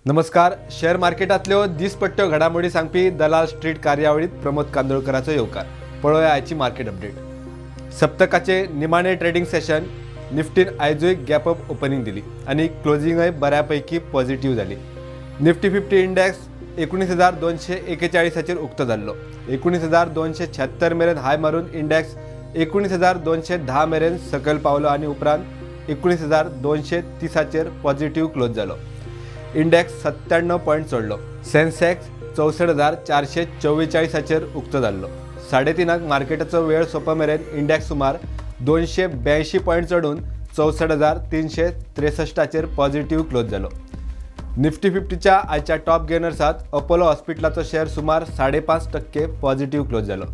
नमस्कार. शेअर मार्केटांतल्यो दिसपट्ट्यो घडामोडी सांगपी दलाल स्ट्रीट कार्यावळीत प्रमोद कांदोळकराचो येवकार. पळोवया आयची मार्केट अपडेट. सप्तकाचे निमाणे ट्रेडिंग सेशन निफ्टीन आयजूय गॅप अप ओपनिंग दिली आनी क्लोजिंगय बऱ्यापैकी पॉझिटिव्ह जाली. निफ्टी 50 इंडेक्स 19,241 उक्तो जाल्लो. 19,276 मेरेन हाय मारून इंडेक्स 19,210 मेरेन सकयल पावलो आनी उपरांत 19,230 पॉझिटिव्ह क्लोज जालो. इंडेक्स 97 पॉयंट चडलो. सेन्सेक्स 64,444 उक्तो जाल्लो. 3:30 मार्केटाचो वेळ सोंपा मेरेन इंडेक्स सुमार 282 पॉयंट चडून 64,363 पॉझिटिव्ह क्लोज जालो. निफ्टी 50च्या आयच्या टॉप गेनर्सात अपोलो हॉस्पिटलाचो शेअर सुमार 5.5% पॉझिटिव्ह क्लोज जालो.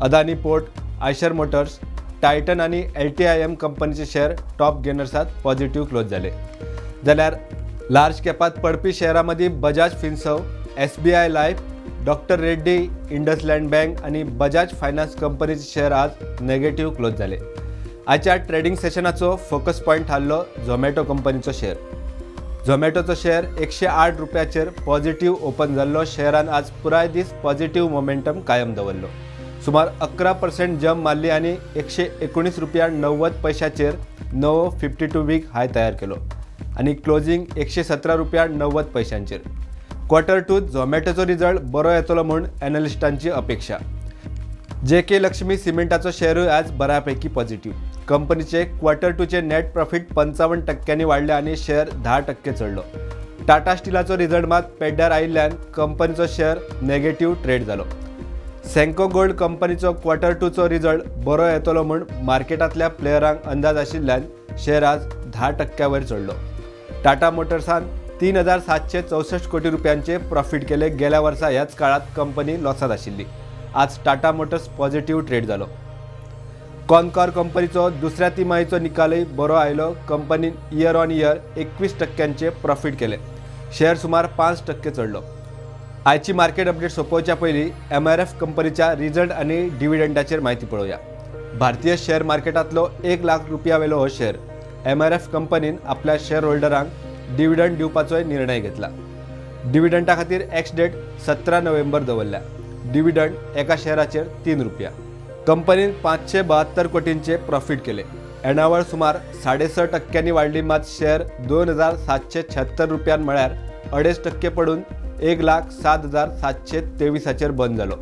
Adani port, Eicher motors, Titan आनी LTIM कंपनीचे शेअर टॉप गेनर्सात पॉझिटिव्ह क्लोज जाले. जाल्यार लार्ज कॅपात पडपी शेअरां मदीं Bajaj Finserv, SBI life, doctor Reddy, IndusInd bank आनी बजाज फायनान्स कंपनीचे शेअर आज नेगेटिव्ह क्लोज जाले. आयच्या ट्रेडिंग सेशनाचो फोकस पॉयंट थारलो झोमॅटो कंपनीचो शेअर. झोमॅटोचो शेअर 108 रुपयाचेर पॉझिटिव्ह ओपन जाल्लो. शेअरान आज पुराय दीस पॉझिटिव्ह मोमेंटम कायम दवरलो. सुमार 11% जंप मारली आनी 119 रुपया 90 पैशाचेर नवो 52 वीक हाय तयार केलो आनी क्लोजिंग 117 रुपया 90 पैशांचेर. क्वॉर्टर 2 झोमॅटोचो रिजल्ट बरो येतलो म्हूण एनालिस्टांची अपेक्षा. JK Lakshmi सिमेंटाचो शेअरूय आज बऱ्यापैकी पॉझिटिव्ह. कंपनीचे क्वॉर्टर 2चे नेट प्रॉफिट 55% वाडले आनी शेअर 10% चडलो. टाटा स्टिलाचो रिजल्ट मात पेड्ड्यार आयिल्ल्यान कंपनीचो शेअर नेगेटिव्ह ट्रेड जालो. सेंको गोल्ड कंपनीचो क्वॉर्टर 2चो रिजल्ट बरो येतलो म्हूण मार्केटांतल्या प्लेयरांक अंदाज आशिल्ल्यान शेअर आज 10% वयर चडलो. टाटा मोटर्सान 3,764 कोटी रुपयांचे प्रॉफिट केले. गेल्या वर्सा ह्याच काळात कंपनी लॉसात आशिल्ली. आज टाटा मोटर्स पॉझिटिव्ह ट्रेड जालो. कॉनकॉर कंपनीचो दुसऱ्या तिमाहीचो निकालय बरो आयलो. कंपनीन इयर ऑन इयर 21% प्रॉफिट केले. शेअर सुमार 5% चडलो. आयची मार्केट अपडेट सोंपोवच्या पयलीं MRF कंपनीच्या रिजल्ट आनी डिविडंडाचेर म्हायती पळोवया. भारतीय शेअर मार्केटांतलो 1 लाख रुपया वेलो हो शेअर. MRF कंपनीन आपल्या शेअर होल्डरांक डिविडंड दिवपाचोय निर्णय घेतला. डिविडंडा खातीर एक्स डेट 17 नोव्हेंबर दवरल्या. डिविडंड एका शेअराचेर 3 रुपया. कंपनीन 572 कोटींचे प्रॉफिट केले. येणावळ सुमार 6.5% वाडली, मात शेअर 2,776 रुपयान म्हळ्यार 2.5% पडून 1,07,723 बंद जालो.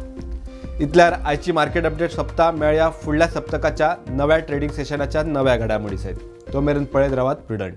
इतल्यार आयची मार्केट अपडेट सोंपता. मेळया फुडल्या सप्तकाच्या नव्या ट्रेडिंग सेशनाच्या नव्या घडामोडी सयत. तो मेरेन पळयत रावात प्रुडंट.